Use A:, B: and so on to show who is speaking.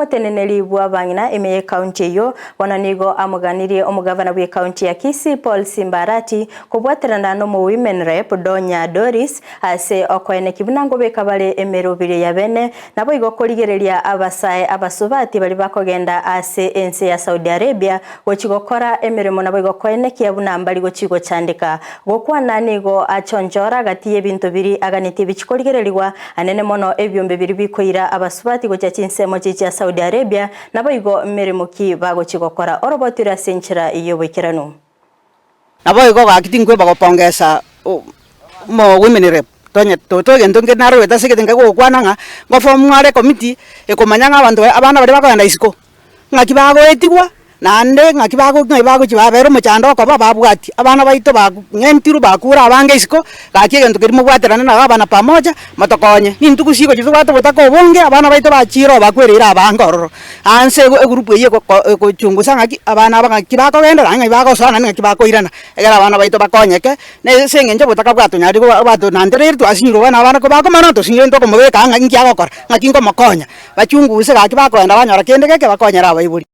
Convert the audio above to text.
A: Omoteneneri bw'abang'ina ime y'ekaunti eyio bono nigo amoganirie omogavana bw'ekaunti ya Kisii Paul Simba Arati kobwaterana n'omowomen rep Donya Doris ase okoeneki buna ngobeka bare emerobiri ya bene naboigo korigereria abasae abasubati baria bakogenda ase ense ya Saudi Arabia gochi gokora emeremo naboigo koenekia buna mbari gochi gochandeka. Gokwana nigo achonchora gati y'ebinto biria aganetie bichi korigererigwa anene mono ebiombe biria bikoira abasubati gochia chinsemo chichia Saudi Arabia naboigo meremo ki bagochi gokora oroboti ore ase enchera y'oboikeranu.
B: Naboigo gaki tinkweba gopongesa omo women rep tonye toto egento nke narorete ase egete nkegokwana ng'a ngoform are ecommittee ekomanya ng'a abanto abana baria bakogenda isiko. Ng'aki bagoetigwa, naende ng'aki bago ng'ai bagochia babera omochando okoba babwatia. Abana baito bang'entirwe bakure abange isiko, gaki egento keria mobwaterane nabo abana pamoja, motokonye. Nintuko chigochia tobwate obotaka obonge, abana baito bachire oo bakwereire abange ororo. Anse ego egroup eywo egoko egochungusa ng'aki abana aba ng'aki bakogenda naende ng'ai bagosoa naende ng'aki bakoirana, ekero abana baito bakonyeke, na ase eng'encho obotaka bwatonyarire koba bwatonantereire twasinyirwe bono abana kobakomana tosinyire ntokomobeka ng'a inki agokora, ng'aki nkomokonya. Bachunguse gaki bakoenda banyora kende geke bakonyere abaibori.